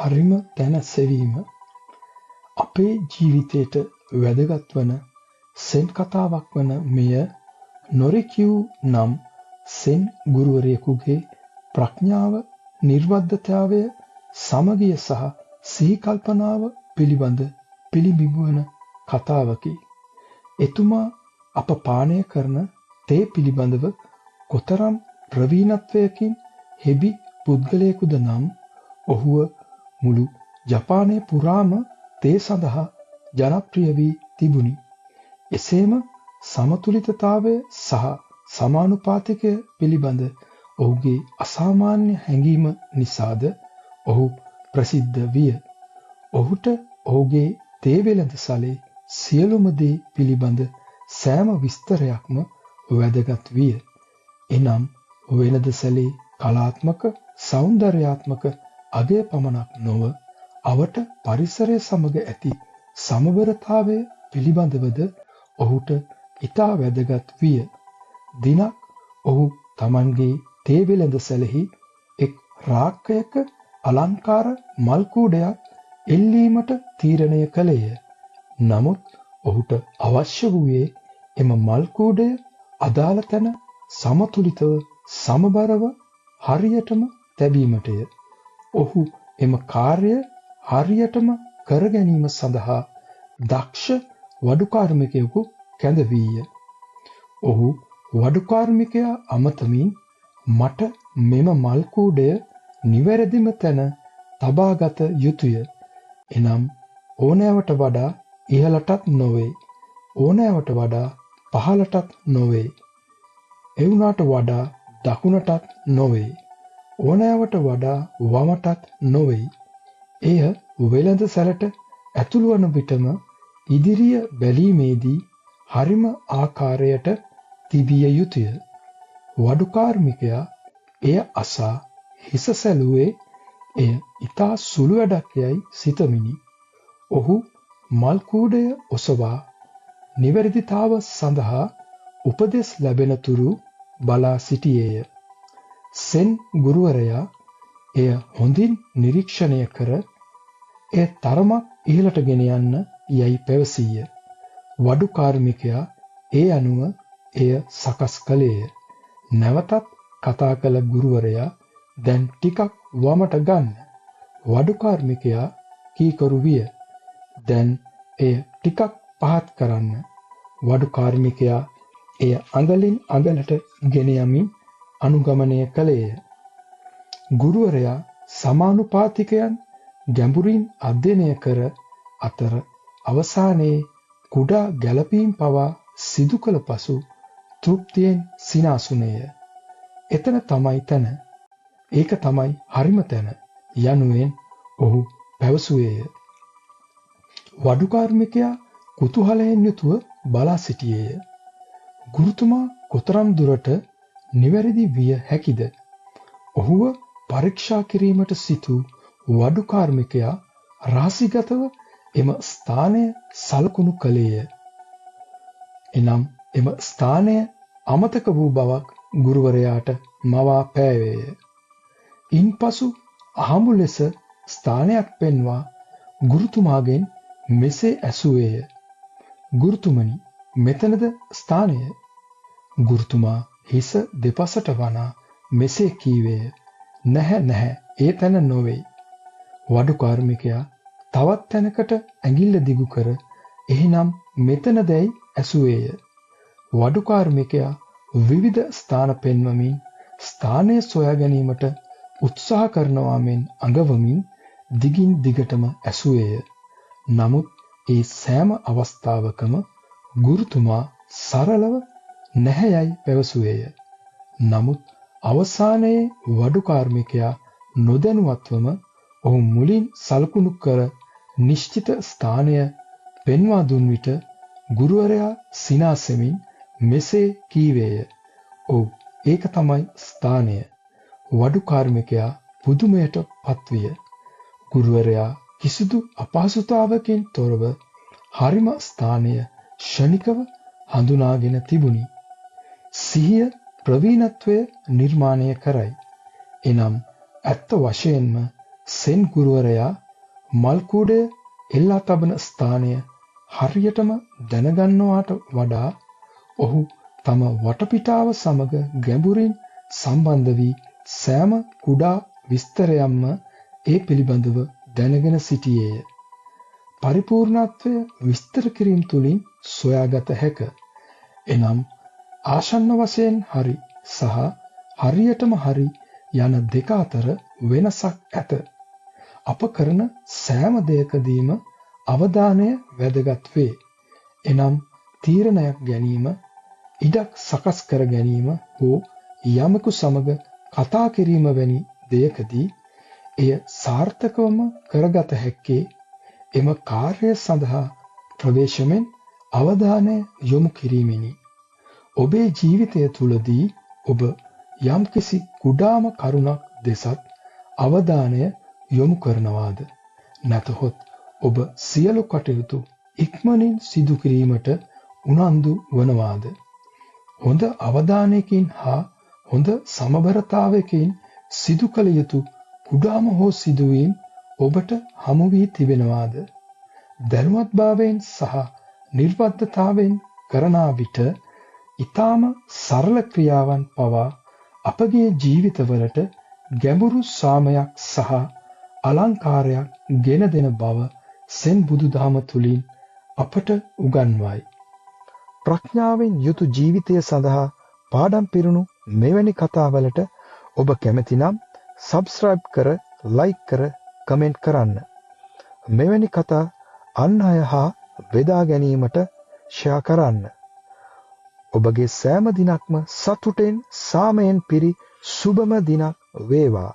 හරිම තැන සෙවීම අපේ ජීවිතයට වැදගත් වන සෙන් කතාවක් වන මෙය නොරිකියු නම් සෙන් ගුරුවරයෙකුගේ ප්‍රඥාව, නිර්වද්‍යතාවය, සමගිය සහ සිහි කල්පනාව පිළිබඳ පිළිබිඹු වන කතාවකි. එතුමා අප පානය කරන තේ පිළිබඳව කොතරම් ප්‍රවීණත්වයකින් හෙබි පුද්ගලයෙකුද නම් ඔහුව මුළු ජපානය පුරාම තේ සඳහා ජනප්‍රිය වී තිබුණි. එසේම සමතුලිතතාවය සහ සමානුපාතිකය පිළිබඳ ඔහුගේ අසාමාන්‍ය හැඟීම නිසාද ඔහු ප්‍රසිද්ධ විය. ඔහුට ඔහුගේ තේ වෙළඳසැලේ සියලුම දේ පිළිබඳ සෑම විස්තරයක්ම වැදගත් විය. එනම් වෙළඳසැලේ කලාත්මක සෞන්දර්යාත්මක අගය පමණක් නොව අවට පරිසරය සමග ඇති සමබරතාවය පිළිබඳවද ඔහුට ඉතා වැදගත් විය. දිනක් ඔහු තමන්ගේ තේ වෙළඳසැලෙහි එක් රාක්කයක අලංකාර මල් කූඩයක් එල්ලීමට තීරණය කළේය. නමුත් ඔහුට අවශ්‍ය වූයේ එම මල් කූඩය අදාළ තැන සමතුලිතව සමබරව හරියටම තැබීමටය. ඔහු එම කාර්යය හරියටම කර ගැනීම සඳහා දක්ෂ වඩුකාර්මිකයෙකු කැඳවීය. ඔහු වඩුකාර්මිකයා අමතමින් මට මෙම මල් කූඩය නිවැරදිම තැන තබාගත යුතුය. එනම් ඕනෑවට වඩා ඉහළටත් නොවේ, ඕනෑවට වඩා පහළටත් නොවේ, එවුනාට වඩා දකුණටත් නොවේ, ඕනෑවට වඩා වමටත් නොවේ. එය වෙළඳ සැලට ඇතුළු වන විටම ඉදිරිය බැලීමේදී හරිම ආකාරයට තිබිය යුතුය. වඩුකාර්මිකයා එය අසා හිස සැලුවේ එය ඉතා සුළු වැඩක් යයි සිතමිනි. ඔහු මල් කූඩය ඔසවා නිවැරදිතාව සඳහා උපදෙස් ලැබෙන තුරු බලා සිටියේය. සෙන් ගුරුවරයා එය හොඳින් නිරීක්ෂණය කර එය තරමක් ඉහළට ගෙන යන්න යයි පැවසීය. වඩු කාර්මිකයා ඒ අනුව එය සකස් කළේය. නැවතත් කතා කළ ගුරුවරයා දැන් ටිකක් වමට ගන්න. වඩු කාර්මිකයා කීකරු විය. දැන් එය ටිකක් පහත් කරන්න. වඩු කාර්මිකයා එය අඟලින් අඟලට ගෙන යමින් අනුගමනය කළේය. ගුරුවරයා සමානුපාතිකයන් ගැඹුරින් අධ්‍යයනය කර අතර අවසානයේ කුඩා ගැළපීම් පවා සිදු කළ පසු තෘප්තියෙන් සිනාසුනේය. එතන තමයි තැන. ඒක තමයි හරිම තැන යනුවෙන් ඔහු පැවසුවේය. වඩුකාර්මිකයා කුතුහලයෙන් යුතුව බලා සිටියේය. ගුරුතුමා කොතරම් දුරට නිවැරදි විය හැකිද? ඔහුව පරීක්ෂා කිරීමට සිතූ වඩුකාර්මිකයා රහසිගතව එම ස්ථානය සලකුණු කළේය. එනම් එම ස්ථානය අමතක වූ බවක් ගුරුවරයාට මවා පෑවේය. ඉන්පසු අහඹු ලෙස ස්ථානයක් පෙන්වා ගුරුතුමාගෙන් මෙසේ ඇසුවේය. ගුරුතුමනි, මෙතනද ස්ථානය? ගුරුතුමා හිස දෙපසට වනා මෙසේ කීවේය. නැහැ නැහැ, ඒ තැන නොවේ. වඩු කාර්මිකයා තවත් තැනකට ඇඟිල්ල දිගු කර එහෙනම් මෙතනදැයි ඇසුවේය. වඩු කාර්මිකයා විවිධ ස්ථාන පෙන්වමින් ස්ථානය සොයා ගැනීමට උත්සාහ කරනවා මෙන් අඟවමින් දිගින් දිගටම ඇසුවේය. නමුත් ඒ සෑම අවස්ථාවකම ගුරුතුමා සරලව නැහැ යයි පැවසුවේය. නමුත් අවසානයේ වඩු කාර්මිකයා නොදැනුවත්වම ඔහු මුලින් සලකුණු කර නිශ්චිත ස්ථානය පෙන්වා දුන් විට ගුරුවරයා සිනාසෙමින් මෙසේ කීවේය. ඔව්, ඒක තමයි ස්ථානය. වඩු කාර්මිකයා පුදුමයට පත්විය. ගුරුවරයා කිසිදු අපහසුතාවකින් තොරව හරිම ස්ථානය ක්ෂණිකව හඳුනාගෙන තිබුණි. සිහිය ප්‍රවීණත්වය නිර්මාණය කරයි. එනම් ඇත්ත වශයෙන්ම සෙන් ගුරුවරයා මල් කූඩය එල්ලා තබන ස්ථානය හරියටම දැනගන්නවාට වඩා ඔහු තම වටපිටාව සමග ගැඹුරින් සම්බන්ධ වී සෑම කුඩා විස්තරයක්ම ඒ පිළිබඳව දැනගෙන සිටියේය. පරිපූර්ණත්වය විස්තර කිරීම තුළින් සොයාගත හැක. එනම් ආසන්න වශයෙන් හරි සහ හරියටම හරි යන දෙක අතර වෙනසක් ඇත. අප කරන සෑම දෙයකදීම අවධානය වැදගත් වේ. එනම් තීරණයක් ගැනීම, ඉඩක් සකස් කර ගැනීම හෝ යමෙකු සමග කතා කිරීම වැනි දෙයකදී එය සාර්ථකවම කරගත හැක්කේ එම කාර්යය සඳහා ප්‍රවේශමෙන් අවධානය යොමු කිරීමෙනි. ඔබේ ජීවිතය තුළදී ඔබ යම්කිසි කුඩාම කරුණක් දෙසත් අවධානය යොමු කරනවාද? නැතහොත් ඔබ සියලු කටයුතු ඉක්මනින් සිදු කිරීමට උනන්දු වනවාද? හොඳ අවධානයකින් හා හොඳ සමබරතාවයකින් සිදු කළ යුතු කුඩාම හෝ සිදුවීම් ඔබට හමු වී තිබෙනවාද? දැනුවත්භාවයෙන් සහ නිර්බද්ධතාවයෙන් කරනා විට ඊටාම සරල ක්‍රියාවන් පවා අපගේ ජීවිතවලට ගැඹුරු සාමයක් සහ අලංකාරයක් ගෙන දෙන බව සෙන් බුදුදහම තුලින් අපට උගන්වයි. ප්‍රඥාවෙන් යුතු ජීවිතය සඳහා පාඩම් පිරුණු මෙවැනි කතාවලට ඔබ කැමති නම් සබ්ස්ක්‍රයිබ් කර, ලයික් කර, කමෙන්ට් කරන්න. මෙවැනි කතා අන් අය හා බෙදා ගැනීමට ෂෙයා කරන්න. ඔබගේ සෑම දිනක්ම සතුටෙන් සාමයෙන් පිරි සුබම දිනක් වේවා.